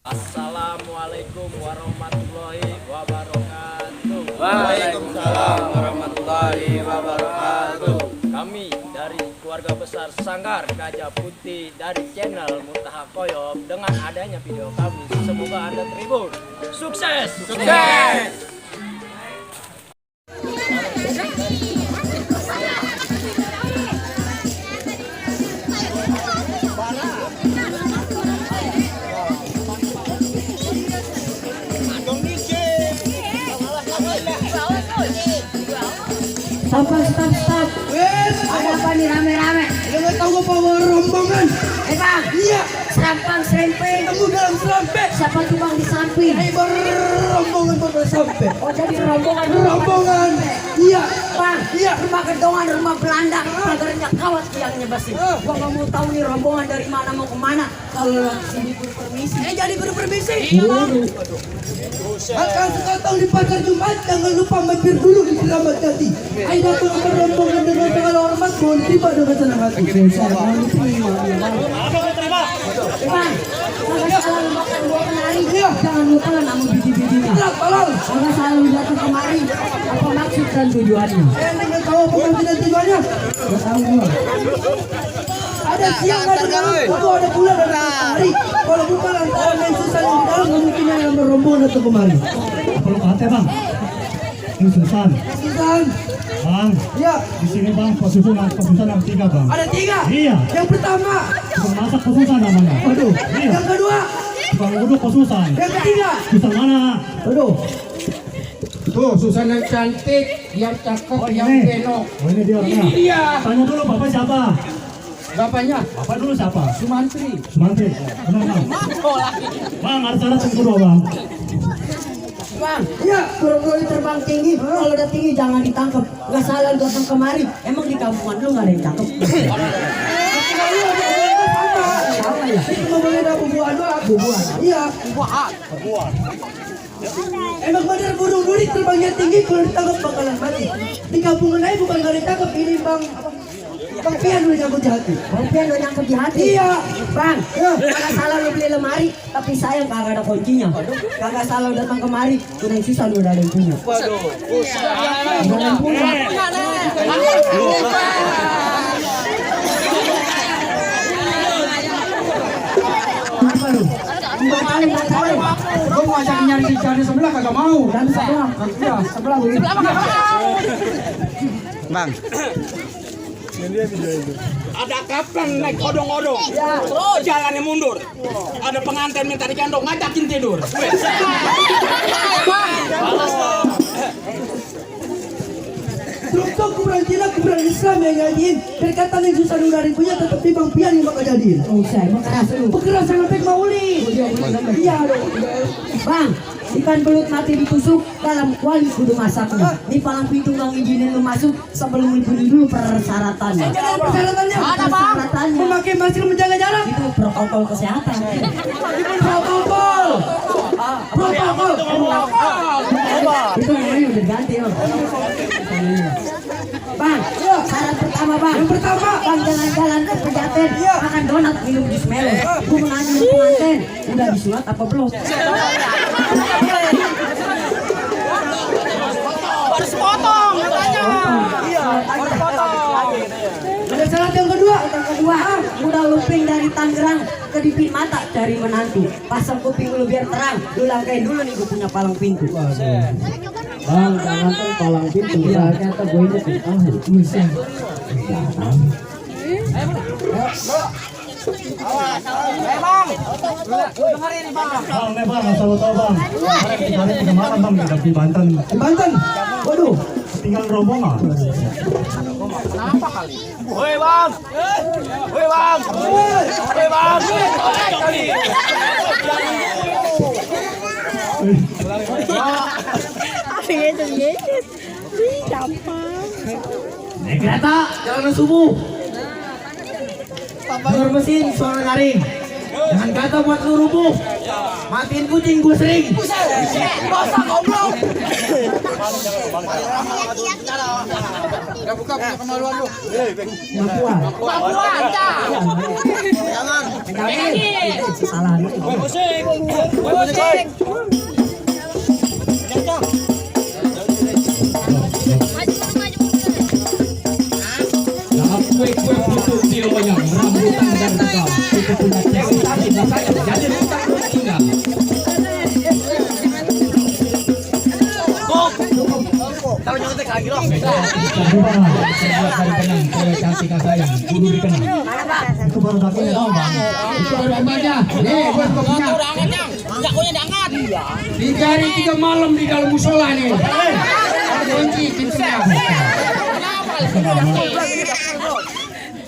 Assalamualaikum warahmatullahi wabarakatuh. Waalaikumsalam warahmatullahi wabarakatuh. Kami dari keluarga besar Sanggar Gajah Putih dari channel Muntaha Koyop, dengan adanya video kami, semoga Anda terhibur. Sukses! Sukses! Stop. Ada apa nih rame-rame? Jangan tahu apa rombongan. Bang. Iya. Serampang serempeng. Kamu dalam serempeng. Siapa tuh bang di samping? Rombongan pada sampai. Oh jadi rombongan. Rombongan. Iya. Bang. Iya. Rumah gedongan, rumah Belanda. Pagarnya kawat tiangnya basi. Gua nggak mau tahu nih rombongan dari mana mau kemana. Kalau sini guru permisi. Jadi guru permisi. Iya bang. Akan sekotong di pasar Jumat. Jangan lupa mampir dulu di Keramat Jati. Ayo datang ke rombongan dengan segala hormat. Mohon tiba dengan senang hati. Mohon diterima. Bang. Kalau selalu makan buah kenari. Jangan lupa namun biji-bijinya. Tolong. Kalau selalu datang kemari. Apa maksud dan tujuannya? Dengan tahu apa maksud dan tujuannya. Gak tahu gua. Ada siang, ada malam, ada bulan, ada hari. Kalau bukan antara yang susah yang di dalam, mungkin yang berombongan atau kemari. Perlu kate bang, ini Susan. Susan, Bang, ya, di sini bang pesusun yang 3 bang. ada 3. Iya. Yang pertama, Tukang masak pesusan namanya. waduh. Iya. Yang kedua, Tukang uduk pesusan. yang ketiga, Susan mana? waduh. Tuh, Susan yang cantik, yang cakep, yang ini. benok. Oh ini dia orangnya. Ini dia. Tanya dulu bapak siapa? Bapaknya Bapak dulu siapa? Sumantri. Sumantri. Benar bang. Bang ada syarat yang kedua bang. Bang, Ya, burung-burung terbang tinggi, kalau udah tinggi jangan ditangkap. Gak salah lu datang kemari. Emang di kampungan lu gak ada yang cakep? sama ya. Cuma boleh ada bubuan doang. Bubuan. Iya. Emang bener burung duri terbangnya tinggi, kalau ditangkap bakalan mati. Di kampungan lain bukan gak ditangkap, ini Bang Pian udah nyangkut di hati. Kompian udah nyangkut di hati. Iya. Bang, kagak salah lu beli lemari, tapi sayang kagak ada kuncinya. Kagak salah lu datang kemari, udah yang susah lu udah ada yang punya. Waduh, Udah ada yang punya. Apa lu? Batalin. Gue mau ajak nyari di cari sebelah kagak mau. Dan sebelah. Iya, sebelah begitu. Ada kapten naik odong-odong, terus jalannya mundur. Ada pengantin minta digendong, ngajakin tidur. Contoh kuburan Cina, kuburan Islam yang nyanyiin. Perkataan yang susah nularin punya, tetapi Bang Pian yang bakal jadiin. Oh saya, mau keras lu. Bekeras sangat baik mauli. Iya dong. Bang, ikan belut mati ditusuk dalam kuali kudu masaknya. Di palang pintu bang izinin lu masuk sebelum izinin dulu persyaratannya. Ada persyaratannya. Persyaratannya Memakai masker, menjaga jarak. itu protokol kesehatan. Protokol. Protokol. Itu namanya udah ganti loh. Bang, syarat pertama bang. Yang pertama, Bang jalan-jalan ke Pejaten, makan donat, minum jus melon. Gua mau nanya sama pengantin, udah disunat apa belum? Harus potong katanya. ada syarat yang kedua. Yang kedua, udah lumping dari Tangerang ke dipit mata dari menantu. Pasang kuping lu biar terang. Lu langkain dulu nih gue punya palang pintu. Bang, jangan kan palang pintu. Ternyata gue ini tahu. Bisa. Bang, nih bang, asal lo tau bang. Kemarin kita hari 3 malam bang di Banten. Di Banten. Waduh. Tinggal rombongan. woi bang, woi bang, woi bang. Naik kereta, jalan subuh. Motor mesin, suara nyaring. Jangan kata buat lu rubuh. Matiin kucing gue sering. Basah goblok. buka kemaluan lu. Papua. Papua aja. Salah. Musik. Dalam kue-kue busuk di loyang, rambutan dan rekam. Itu punya cewek tapi nggak saya jadi rusak tinggal. Kalau nyontek lagi dong. Coba saya dari penang, cewek cantik sayang, dulu dikenal. Itu baru dagingnya dong bang. Itu baru ombaknya. Nih, buat kopinya. Udah angkat yang, jagonya diangkat. Dicari 3 malam di dalam musola nih. Kunci pintunya.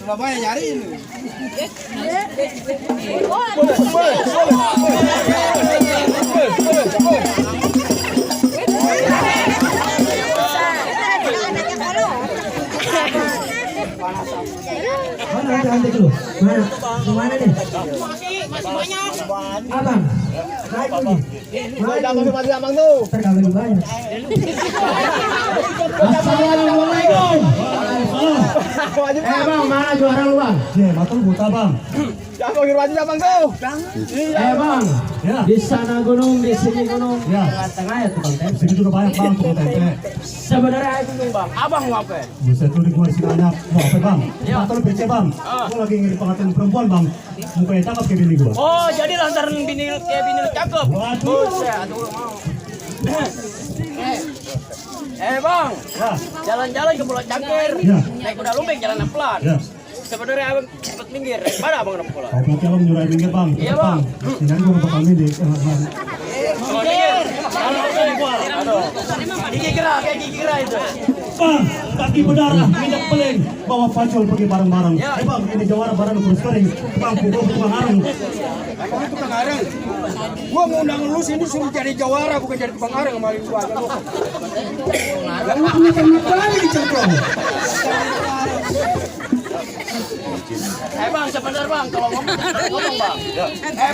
Surabaya nyariin. Mana nanti dulu? Mana? Mana nih? Masih banyak. Abang. Naik lagi. Naik tuh. Terlalu banyak. Assalamualaikum. Bang, mana juara lu bang? Ya, matul buta bang. Bang, Ya, di sana gunung, di sini gunung. ya. Tengah ya tukang tempe. Sini juga banyak bang tukang tempe. Sebenarnya aku bingung bang, abang mau apa? Buset lu di gua sih banyak. Mau apa bang? Matul PC bang. Gua lagi ngirim pengantin perempuan bang. Mukanya cakep kayak bini gua. Oh, jadi lantaran bini cakep. Waduh. Buset, aduh mau. Bang, Ya, jalan-jalan ke Pulau Cangkir. Ya. Naik kuda lumping jalan pelan. ya. Sebenarnya abang cepet minggir. Mana abang udah pulang? Kau berarti abang nyurai minggir bang. Iya, Cepet, Bang. Ini gua bakal midi. Minggir. Aduh. Gigi gerak, kayak gigi gerak itu. Bang, kaki berdarah, minyak peling, bawa pacul pergi bareng-bareng. Ya. Bang, ini jawara barang terus kering. Bang, pukul tukang areng. Emang itu tukang areng. Gua mau undang lu sini suruh jadi jawara bukan jadi tukang areng kemarin gua. Lu punya temen kali dicemplung. Bang, sebentar bang, kalau ngomong bang.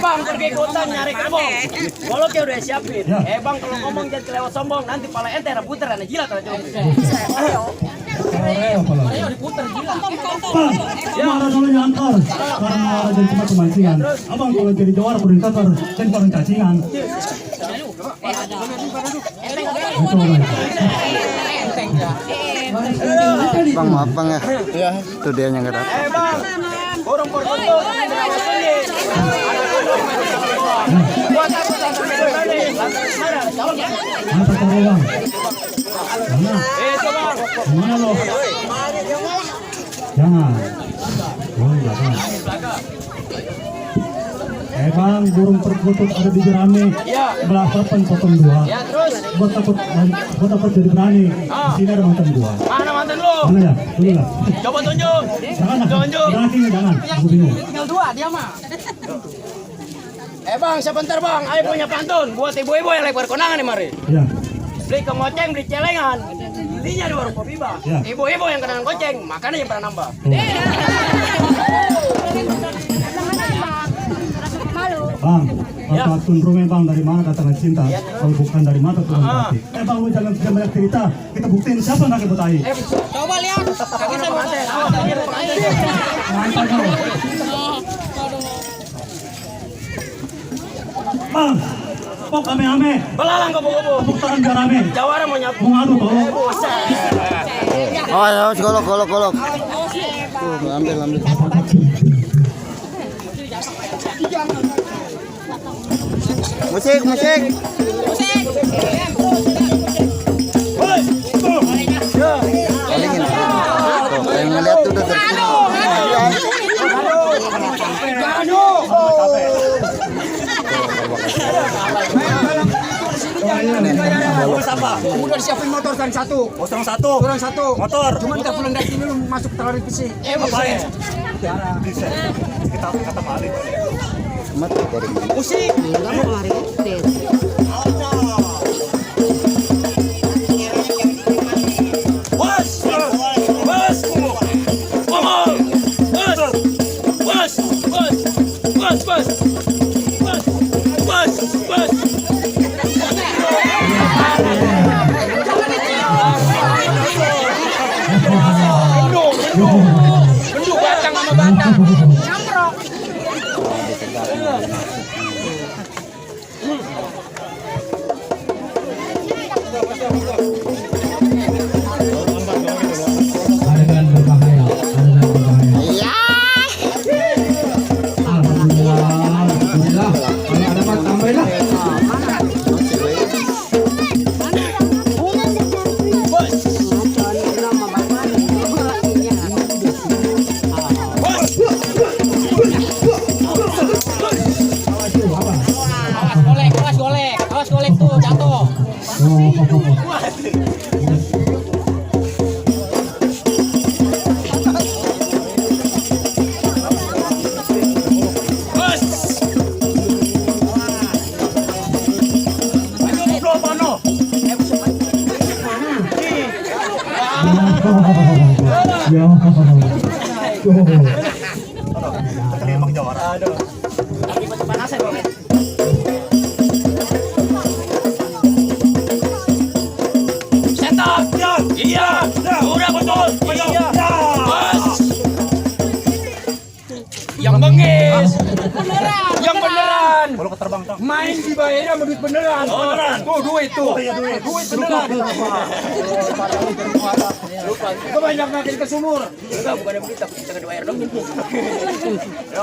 Bang, pergi ke hutan nyari kerbau. Kalau kayak udah siapin. Ya. Bang, kalau ngomong jangan kelewat sombong, nanti pala ente ada puter, ada jilat aja. Bang, kemana dulu nyantar? Sekarang malah jadi tempat pemancingan. Abang kalau jadi jawara kudu ditatar, dan bareng cacingan. Itu bang. Bang, maaf bang ya. Iya. Itu dia yang gerak. Bang, burung porkoto, buat aku lantai tadi, lantai mana? Calon ya? Apa kau bang? Mana? Itu bang. Mana lo? Jangan. Oh, jangan. Bang, burung perkutut ada di jerami. Iya. Belah papan potong 2. Ya terus, Buat takut jadi berani. Di sini ada mantan 2. mana mantan lu? Mana ya? Dulu lah. Coba tunjuk. Jangan lah. Tunjuk. Jangan. Aku bingung. Tinggal 2 dia mah. Bang, sebentar bang, ayo punya pantun buat ibu-ibu yang lagi berkonangan nih mari. Ya. Beli kemoceng, beli celengan, belinya di warung kopi bang. Ya. Ibu-ibu yang kenangan goceng, makannya yang pernah nambah. Bang, Ya. pantun rumen bang, dari mana datangnya cinta? Kalau bukan dari mata Tuhan hati. Bang, lu jangan banyak cerita. Kita buktiin siapa yang kaki botai. Coba lihat. Kaki saya mau Mantan kau. Bang, kok ame-ame? Belalang kupu-kupu. Tepuk tangan biar rame. Jawara mau nyapu. Mau ngadu tau. Buset. Oh ya, golok. Tuh, ambil. Musik. Palingin. Tuh, kayak ngeliat tuh udah dari sini. Udah disiapin motor kan satu. Orang satu. Motor. Cuman nggak pulang dari sini lu masuk terlalu ke sini. Ngapain? Kita kata balik. Mati dari mana? Musik. Bendu batang sama batang. Camprok. Adegan berbahaya, adegan berbahaya. Alhamdulillah, kalau ada mah tambahin lah. Awas golek tuh jatuh. Iya, udah betul. Iya. Yang bengis. Beneran. Yang beneran. Main dibayar sama duit beneran. Tuh duit tuh. Duit beneran. Kau banyak makin ke sumur. Enggak, bukan yang berita. Jangan bayar dong.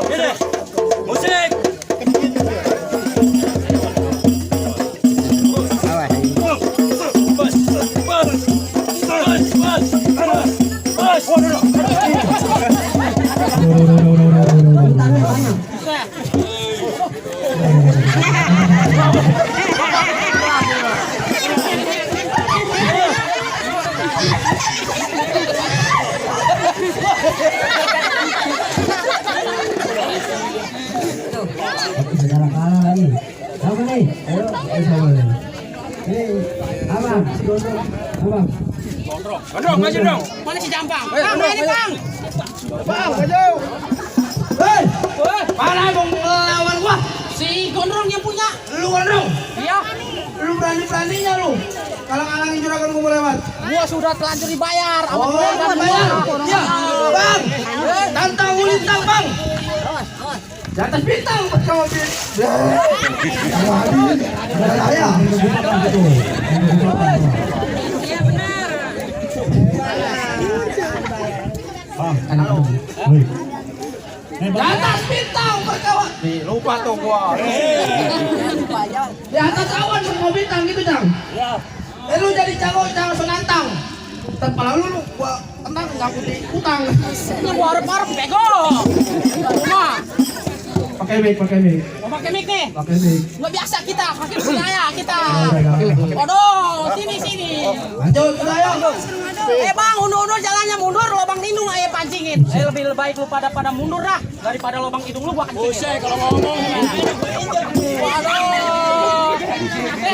Ini. Musik. Sejarah kalah lagi. Apa nih? Ayo, sama nih. Abang, si Gondrong. Abang. Gondrong, maju dong. Mana si Jampang? Bang, ini Bang. Bang, maju. Hei, Mana bang lawan gua? Si Gondrong yang punya. lu Gondrong. Iya. Lu berani-beraninya lu. Kalang-kalangin juragan gua mau lewat. Gua sudah telanjur dibayar. Oh, bayar. Ya, Bang. Tantang ulintang, Bang. Di atas bintang sama saya. Di atas bintang berkawan. Lupa tuh gua. Di atas awan semua bintang gitu, Jang. Lu jadi jago jangan senantang. Terpalang lu gua tenang nyangkut di utang. Ini gua harap-harap bego. Rumah. Pakai mic. Mau pakai mic nih? Pakai mic. Nggak biasa kita, pakai mesin ayah kita. Waduh, sini. Lanjut, ayo. Bang, undur jalannya mundur, lubang hidung ayah pancingin. Lebih baik lu pada mundur dah daripada lubang hidung lu gua kencingin. Buset kalau ngomong. Waduh.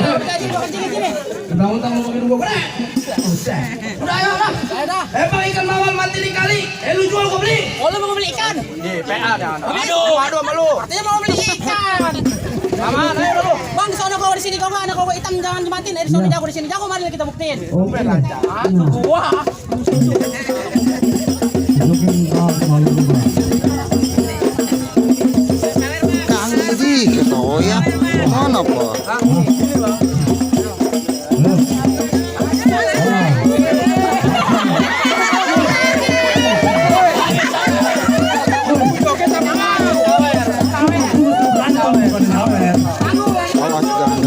Udah sini gua kencingin sini. Mentang-mentang lu pakai gua bener. Udah ayo dah. Ayo dah. Bang ikan mawar mati di kali. Lu jual gua beli. Oh, lu mau beli ikan? Di PA dah. Aduh sama lu. Artinya mau beli ikan. Aman, ayo dulu. Bang, di sana kalau di sini kau nggak ada kau hitam jangan jematin. Di sana jago di sini jago, mari kita buktiin. Oke. Itu gua. Kang Haji, ketoya. Mana po? Awas jangan.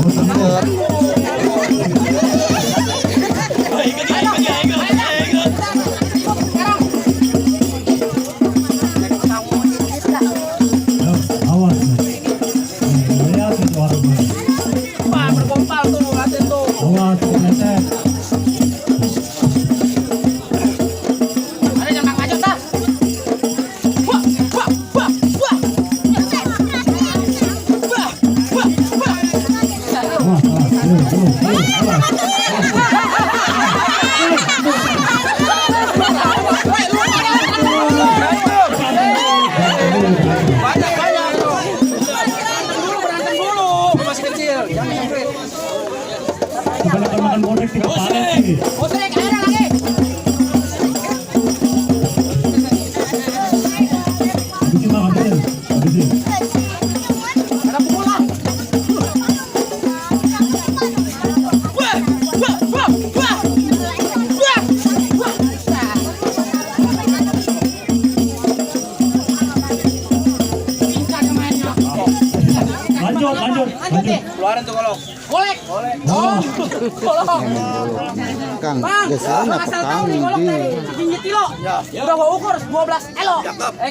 Kemarin tuh kolok. Kolek. Oh. Kolok. Kang, Bang, geseran apa asal Kang tahu nih kolok ini? dari Jinjit kilo. Udah gua ukur 12 elo.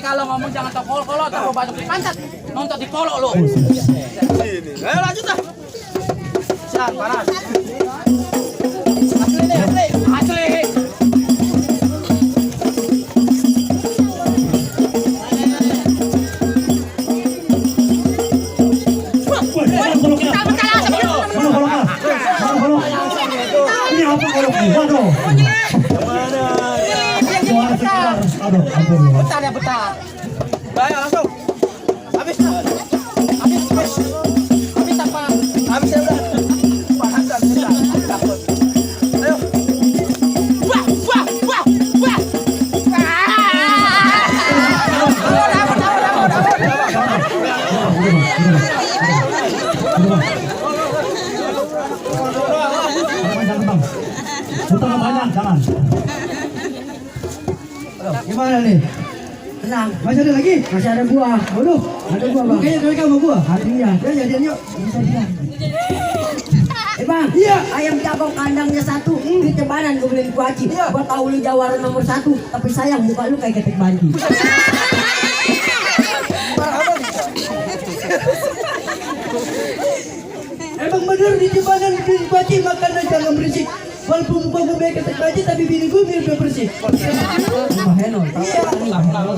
Kalau ngomong jangan tau kolok, tau batuk di pantat. Nonton di kolok lo. Ayo lanjut dah. Siap, panas. Asli deh, asli. Asli. Ini apa koloknya? Waduh. Suara sekitar. Aduh, ampun ya. Bentar ya, bentar. Ayo langsung. Habis. Habis apa? Habis ya udah. Panasan kita. Takut. Ayo. Wah. Utang banyak, jangan. Gimana nih? Tenang, Masih ada lagi? masih ada buah. Waduh, Ada buah bang. kayaknya mereka sama gua. Hatinya. Ya jadian yuk. Bang, Iya. ayam jago kandangnya 1, di tebanan gue beliin kuaci. Gua tahu lu jawara nomor 1, tapi sayang muka lu kayak ketek banci. Emang bener di jembatan di baci makanan jangan berisik. Walaupun muka gue kayak ketek baci tapi bini gue mirip bersih. Mbah Heno, tahu Iya. Mbah Heno.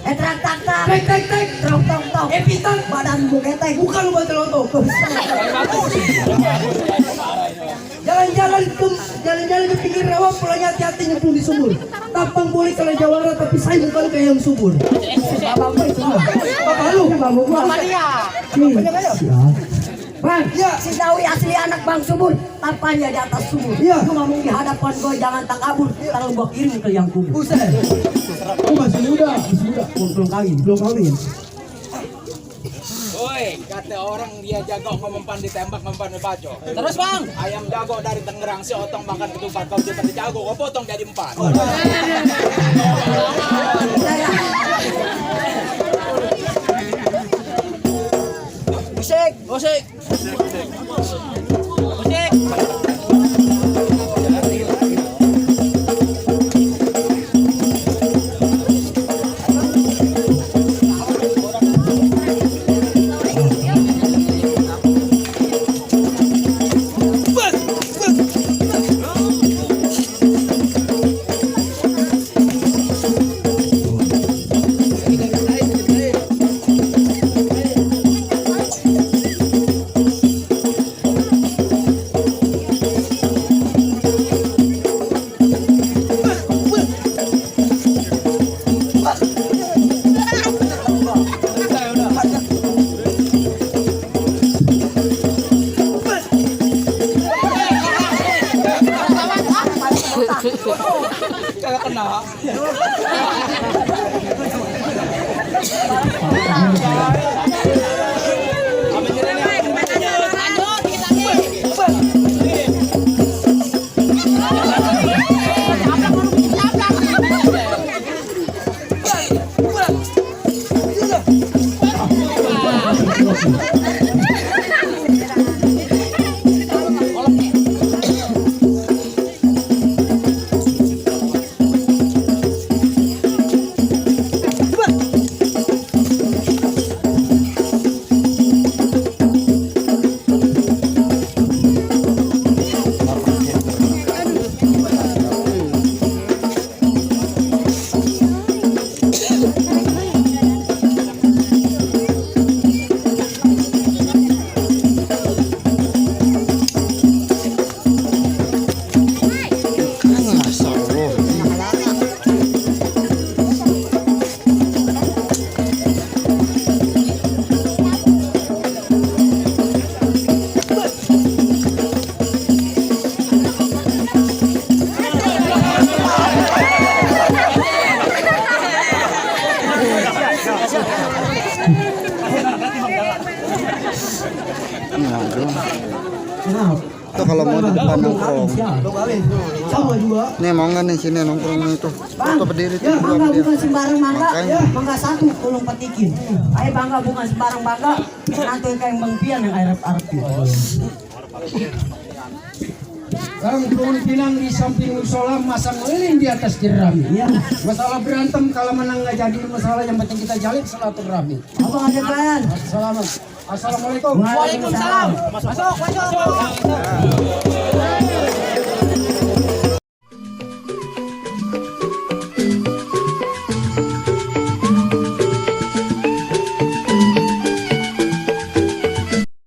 Tak tak tak. Tek tek tek. Tok tok tok. Pitan. Badan lu ketek. Bukan lu batal otot. Jalan-jalan ke pinggir rawa pulangnya hati-hati nyemplung di sumur. Tampang boleh kalau jawara tapi saya muka lu kayak yang subur. Bapak gue itu. Bapak lu. Bapak gua. Bang, Ya. si Dawi asli anak Bang Subur, tampaknya di atas sumur. Iya. Lu ngomong di hadapan gue jangan tak kabur, kalau gua kirim ke yang kubur. Buset. Lu masih muda. Belum kawin. Belum kawin. Woi, kata orang dia jago mempan ditembak mempan baco. Terus bang, ayam jago dari Tangerang si otong makan ketupat kau cepat jago kau potong jadi 4. Musik. Musik. Kagak kena. kalau mau di depan nongkrong. Lo kawin. Sama juga. Nih mau nggak nih sini nongkrong itu? Bang, Foto berdiri tuh ya dua bangga sama dia. bukan sembarang bangga, Makanya. bangga satu tolong petikin. Ayo bangga bukan sembarang bangga, nanti kayak Bang Pian yang Arab Bang Bun bilang di samping musola masang lilin di atas jerami. Iya. Masalah berantem kalau menang nggak jadi masalah, yang penting kita jalin silaturahmi. Abang ada Pian. Assalamualaikum. Waalaikumsalam. Masuk.